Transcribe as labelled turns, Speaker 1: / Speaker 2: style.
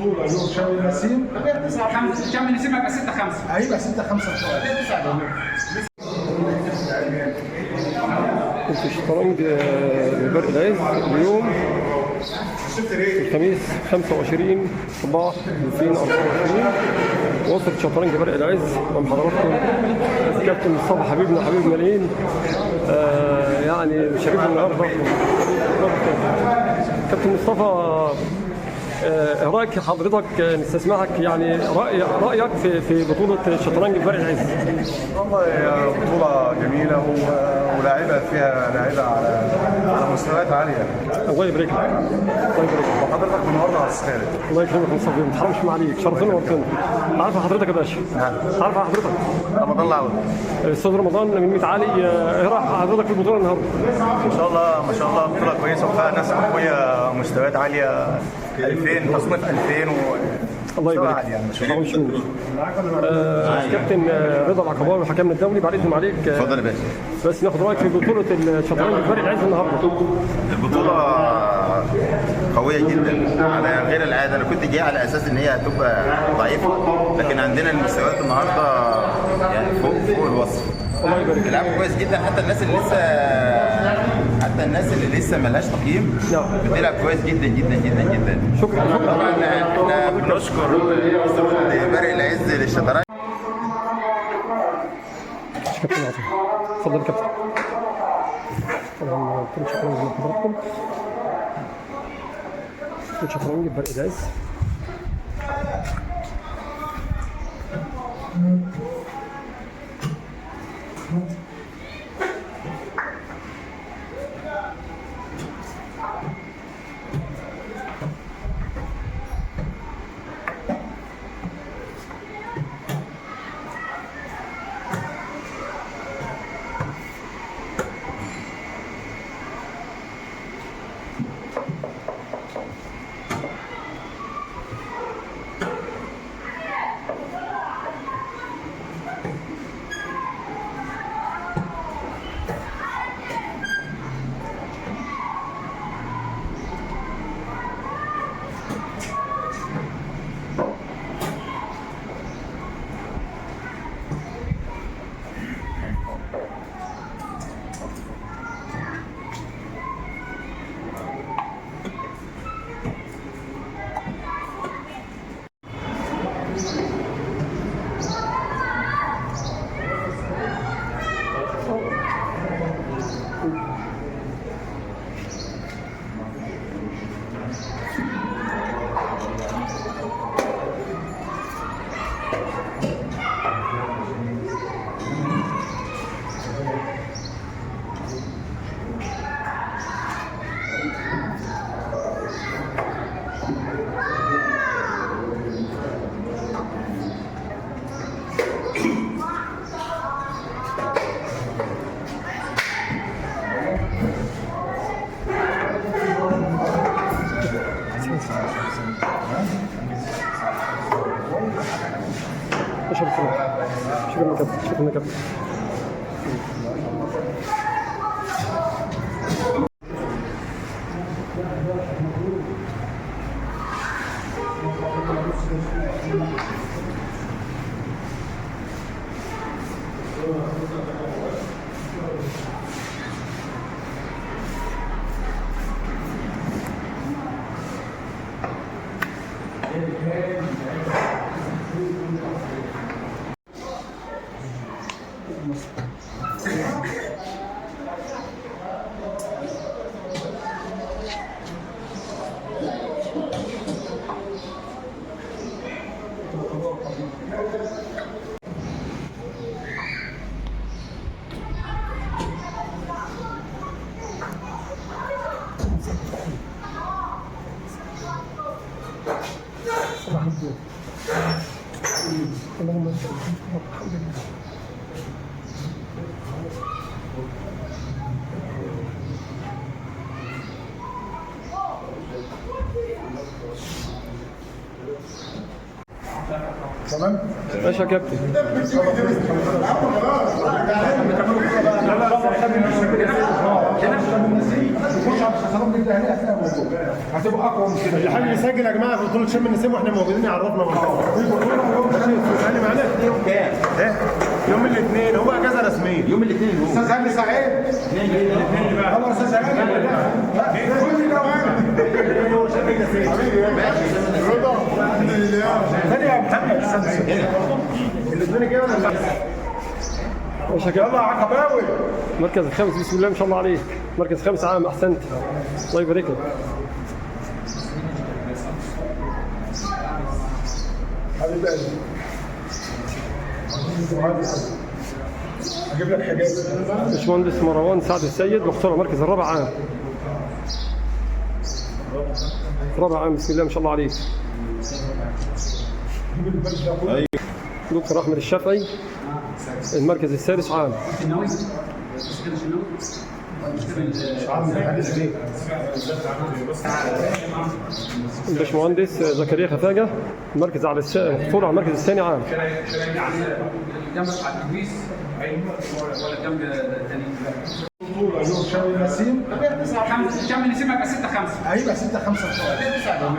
Speaker 1: بطوله يوم شم النسيم.
Speaker 2: شم النسيم هيبقى 6/5.
Speaker 1: هيبقى 6/5 ان شاء الله.
Speaker 3: كنت الشطرنج ببرق العز اليوم الخميس 25/4/2024. وصلت شطرنج برق العز مع حضراتكم الكابتن مصطفى حبيبنا حبيب ملايين، يعني شريف النهارده. كابتن مصطفى، رايك حضرتك، نستسمعك يعني رايك في بطوله الشطرنج برق العز.
Speaker 4: والله هي بطولة جميلة ولاعيبة فيها لاعيبة على مستويات عالية.
Speaker 3: الله يبارك لك، الله يبارك لك.
Speaker 4: وحضرتك منورنا على السخالة.
Speaker 3: الله يكرمك يا مصطفى، ما تحرمش ما عليك، شرفتنا ونورتنا. عارف حضرتك يا باشا؟ عارف حضرتك؟
Speaker 4: رمضان العوض.
Speaker 3: استاذ رمضان من ميت علي، ايه راي حضرتك في البطولة النهارده؟
Speaker 4: إن شاء الله ما شاء الله بطولة كويسة وفيها ناس قوية، مستويات عالية، 2000 تصنيف 2000 و
Speaker 3: الله يبارك
Speaker 4: عالية يعني ما شاء الله.
Speaker 3: الله يشمل. كابتن رضا العقباوي حكمنا الدولي، بعد اذن عليك
Speaker 5: اتفضل يا باشا.
Speaker 3: بس ناخد رايك في بطوله الشطرنج فريق العز النهارده.
Speaker 5: البطولة قوية جدا على غير العادة، أنا كنت جاي على أساس إن هي هتبقى ضعيفة، لكن عندنا المستويات النهاردة يعني فوق الوصف.
Speaker 3: الله يبارك.
Speaker 5: بيلعبوا كويس جدا، حتى الناس اللي لسه ملهاش تقييم
Speaker 3: نعم.
Speaker 5: بتلعب كويس جدا جدا جدا جدا.
Speaker 3: شكرا شكرا.
Speaker 5: طبعا احنا بنشكر برق العز للشطرنج.
Speaker 3: كابتن عاطف، اتفضل يا كابتن. طبعا بطولة شطرنج مع حضراتكم، بطولة شطرنج برق العز. شكرا شكرا كابتن، شكرا كابتن. صباح الخير. اللهم لك الحمد، الحمد لله.
Speaker 1: تمام؟
Speaker 3: ماشي يا كابتن.
Speaker 1: هتبقى اقوى من كده.
Speaker 6: اللي حابب يسجل يا جماعة في بطوله شم النسيم واحنا موجودين يعرفنا برضه. ماشي معانا يوم كام؟ ايه؟ يوم الاثنين، هو اجازه رسمية. يوم الاثنين.
Speaker 1: استاذ هاني سعيد. يلا استاذ هاني. كل ده
Speaker 6: هو شم النسيم.
Speaker 1: رضا الحمد لله. ثاني يا محمد.
Speaker 6: الاثنين الجاي ولا
Speaker 3: ماشي يا كابتن.
Speaker 1: يلا يا عقباوي.
Speaker 3: مركز الخامس، بسم الله ما شاء الله عليك. مركز خامس عام، احسنت، الله يبارك لك.
Speaker 1: حبيب قلبي. اجيب لك حاجات.
Speaker 3: باشمهندس مروان سعد السيد مختار المركز الرابع عام. رابع عام، بسم الله ما شاء الله عليك. دكتور احمد الشافعي المركز السادس عام.
Speaker 2: الشناوي مش كده؟ الشناوي مش كده؟
Speaker 3: الباشمهندس زكريا خفاجه المركز على الحصول على المركز الثاني عام.
Speaker 2: الجنب على الاتوبيس ولا الجنب الثاني؟
Speaker 1: بطولة يوم شم النسيم
Speaker 2: شم النسيم هيبقى 6 5.
Speaker 1: هيبقى 6 5 ان شاء الله.